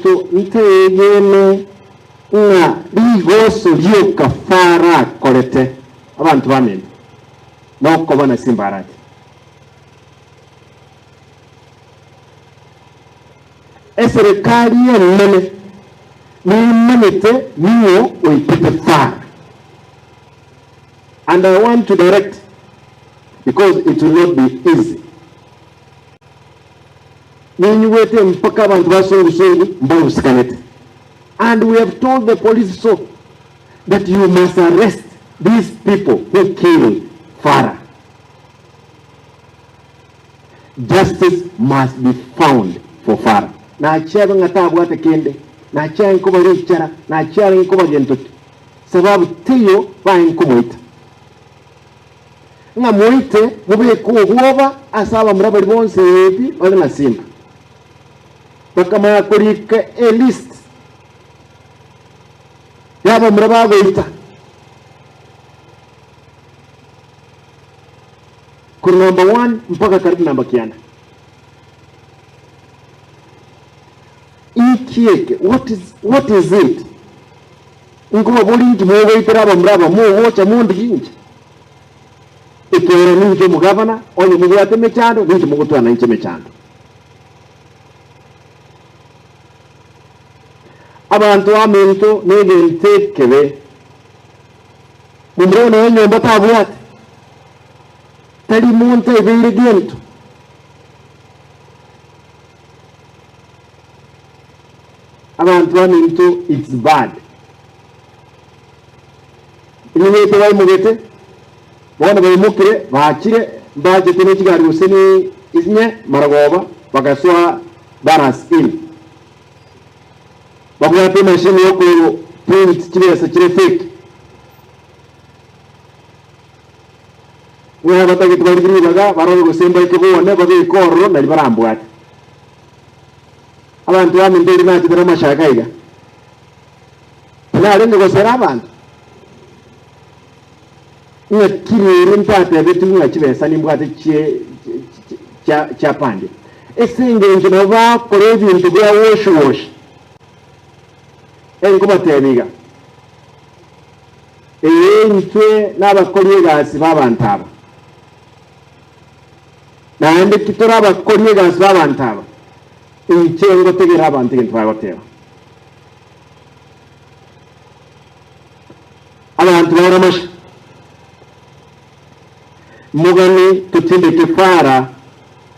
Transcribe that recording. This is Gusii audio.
baminto nteegene ng'a rigoso rioka Farao akorete abanto baminto nokoba na chimbarati. Eserekari enene nemanyete ning'o oitete Farao. And I want to direct because it will not be easy. Ninyigwete mpaka abanto ba sungusungu mbahusikanete and we have told the police so that you must arrest these people who killed Farah. Justice must be found for Farah. Nachiabe ng'a tabwate kende, nachiare nkoba richara, nachiare nkoba gento ki, sababu teiyo baye nkomoita. Ng'a moite mobeke obwoba ase abamura baria bonsi pi bare na simba. Bakamanya korika elist y'abamura bagoita. Korwa number one mpaka karibu namba kianda. Inki eke? What is, what is it? Nkobaboria inki mogoitera abamura aba mogocha mondigie inche? Ekeene ninche omogavana, onye mobwate emechando, ninche mogotwana inche emechando. Abanto baminto negento ekebe, momura one enyomba tabwate, tari monto aibeire gento. Abanto baminto it's bad. Enyomba baimogete, bono baimokire, bachire, mbachete ne chigari gose ne inye marogoba, bagasoa Barras Inn. Babwate emachine yo ko print chibesa chire fake. Ng'a abatagete barigie ribaga barore gose mbaike bone babeke ororo nari barambwate. Abanto baminto erio nachete namashaka iga. Tinarenge gosera abanto? Ng'aki riiri ntatebetigwe ng'a chibesa nimbwate chiapandia? Ase engencho nabo bakora ebinto bia woshi woshi. Enkobatebia iga, Ee, intwe nabakori egasi b'abanto aba, naende titore abakori egasi b'abanto aba, inche ngotegerera abanto egento bagoteba. Abanto ba Ramasha, mogane totindeke Fara.